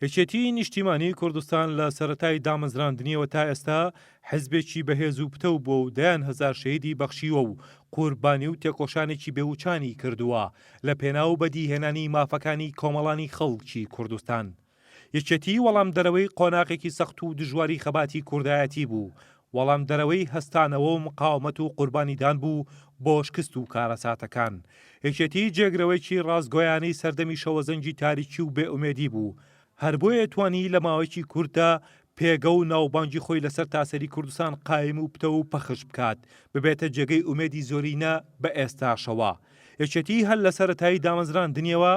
یەکێتیی نیشتیمانیی کوردستان لە سەرەتای دامەزراندنیەوە تا ئێستا حزبێکی بەهێز و پتەو بووە و دەیان هەزار شەهیدی بەخشیوە و قوربانی و تێکۆشانێکی بێوچانی کردووە لە پێناو بەدیهێنانی مافەکانی کۆمەڵانی خەڵکی کوردستان. یەکێتی وەڵامدەرەوەی قۆناغێکی سەخت و دژواری خەباتی کوردایەتی بوو، وەڵامدەرەوەی هەستانەوە و مقاومەت و قوربانیدان بوو بۆ شکست و کارەساتەکان. یەکێتی جێگرەوەیەکی ڕاستگۆیانەی سەردەمی شەوەزەنگی تاریکی و بێئومێدی بوو، هەر بۆیە توانی لە ماوەیەکی کورتدا پێگە و ناوبانگی خۆی لە سەرتاسەری کوردستان قایم و پتەو و پەخش بکات، ببێتە جێگەی ئومێدی زۆرینە بە ئێستاشەوە. یەکێتی هەر لە سەرەتایی دامەزراندنیەوە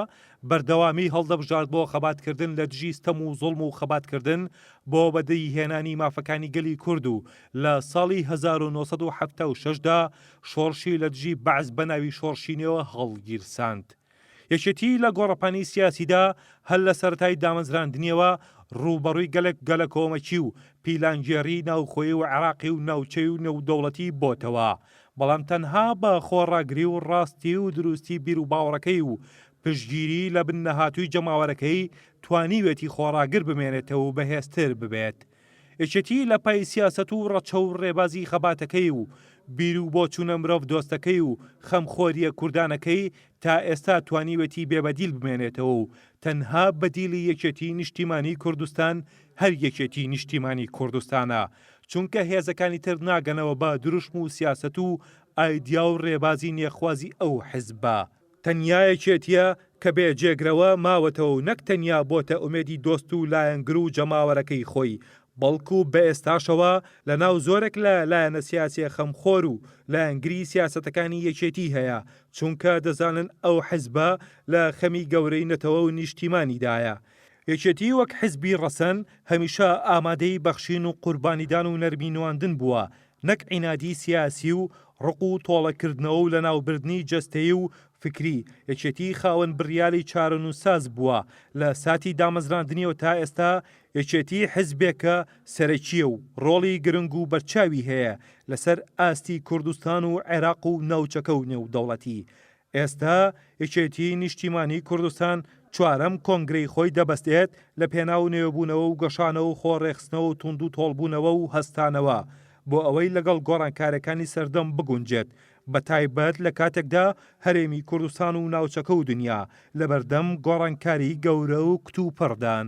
بەردەوامی هەڵدەبژارد بۆ خەباتکردن لە دژی ستەم و زوڵم و خەباتکردن بۆ بەدیهێنانی مافەکانی گەلی کورد و لە ساڵی 1976 دا شۆڕشی لە دژی بەعس بە ناوی شۆڕشی نوێوە هەڵگیرساند. یەکێتی لە گۆڕەپانی سیاسیدا هەر لە سەرەتای دامەزراندنیەوە ڕووبەڕووی گەلێک گەلەکۆمەکی و پیلانگێڕیی ناوخۆیی و عێراقی و ناوچەی و نێودەوڵەتی بۆتەوە، بەڵام تەنها بە خۆڕاگری و ڕاستی و دروستی بیروباوەڕەکەی و پشتگیری لە بن نەهاتووی جەماوەرەکەی توانیوێتی خۆڕاگر بمێنێتەوە و بەهێزتر ببێت. یەکێتی لە پای سیاسەت و ڕەچە و ڕێبازی خەباتەکەی و بیر و بۆچوونە مرۆڤ دۆستەکەی و خەمخۆرییە کوردانەکەی تا ئێستا توانیوێتی بێ بەدیل بمێنێتەوە و تەنها بەدیلی یەکێتی نیشتیمانی کوردستان هەر یەکێتی نیشتیمانی کوردستانە چونکە هێزەکانی تر ناگەنەوە بە دروشم و سیاسەت و ئایدیا و ڕێبازی نێخوازی ئەو حزبە. تەنیا یەکێتیە کە بێ جێگرەوە ماوەتەوە و نەک تەنیا بۆتە ئومێدی دۆست و لایەنگر و جەماوەرەکەی خۆی، بەڵکو بە ئێستاشەوە لە ناو زۆرێک لە لایەنە سیاسیە خەمخۆر و لایەنگری سیاسەتەکانی یەکێتی هەیە، چونکە دەزانن ئەو حزبە لە خەمی گەورەی نەتەوە و نیشتیمانیدایە. یەکێتی وەک حزبی ڕەسەن هەمیشە ئامادەی بەخشین و قوربانیدان و نەرمی نواندن بووە، نەک عینادی سیاسی و ڕق و تۆڵەکردنەوە و لەناوبردنی جەستەیی و فکری، یەکێتی خاوەن بڕیاری چارەنووسساز بووە لە ساتی دامەزراندنیەوە تا ئێستا، یەکێتی حزبێکە سەرەکییە و ڕۆڵی گرنگ و بەرچاوی هەیە لەسەر ئاستی کوردستان و عێراق و ناوچەکە و نێودەوڵەتی، ئێستا یەکێتیی نیشتیمانیی کوردستان چوارەم کۆنگرەی خۆی دەبەستێت لە پێناو نوێبوونەوە و گەشانەوە و خۆ ڕێکخستنەوە و توندوتۆڵبوونەوە و هەستانەوە بۆ ئەوەی لەگەڵ گۆڕانکاریەکانی سەردەم بگونجێت بەتایبەت لە کاتێکدا هەرێمی کوردستان و ناوچەکە و دنیا لەبەردەم گۆڕانکاریی گەورە و کتوپڕدان.